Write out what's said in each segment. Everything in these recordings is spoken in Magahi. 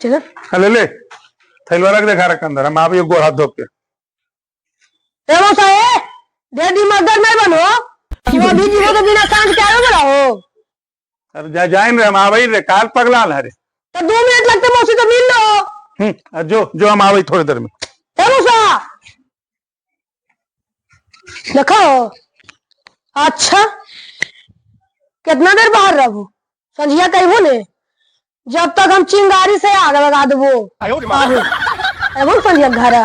चलो। ले ले, थैलवा रख दे घर के अंदर, हम आबियो गोड़ हाथ धो के। ए मौसा, ए ढेर दिमागदार नहीं बनो। तू अभी जीवो तो बिना सांझ के आवे बड़ा हो। अरे जा, जाइन रे, हम आवे रे, काल पगला रे। तो 2 मिनट लगते मौसी तो मिल लो। जो जो, हम आवे थोड़ी देर में। ए मौसा, देखो, अच्छा, कितना देर बाहर रहो? संझिया कहो ने, जब तक हम चिंगारी से आग लगा देबो। आबो एबो संझिया घर।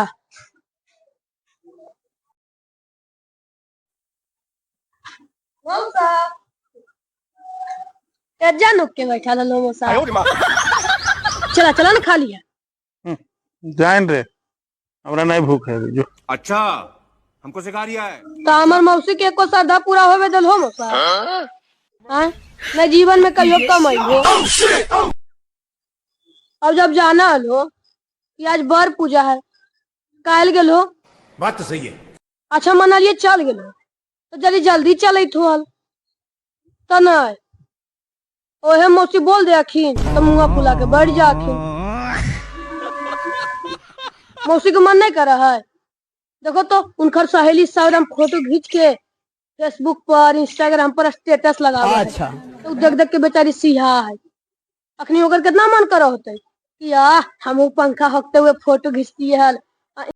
मौसा, एजा नुक के बैठा लो मौसा। चला चला ना, खा लिया। जाइन रे, हमरा नहीं भूख है अभी, जो। अच्छा, हमको सिखा रिया है। तो हमर मौसी के एको श्रद्धा पूरा होवे दल हो मौसा? हाँ, मैं जीवन में कहियो कम हो। अब जब जाना हलो कि आज बर पूजा है, काल गेल हो। बात तो सही है। अच्छा, मनालिए चल गेल हो तो जल्दी जल्दी चलत हो तो नहीं, ओहे मौसी बोल दे अखिन तो मुँह फुला के बैठ जा अखिन। मौसी के मन नहीं कर रहा है। देखो तो, उनकर सहेली सब एकदम फोटो खींच के फेसबुक पर, इंस्टाग्राम पर स्टेटस लगा। अच्छा, तो देख देख के बेचारी सिहा है। अखनी ओकर कितना मन करो होते कि आ हम पंखा हकते हुए फोटो खींचती हल।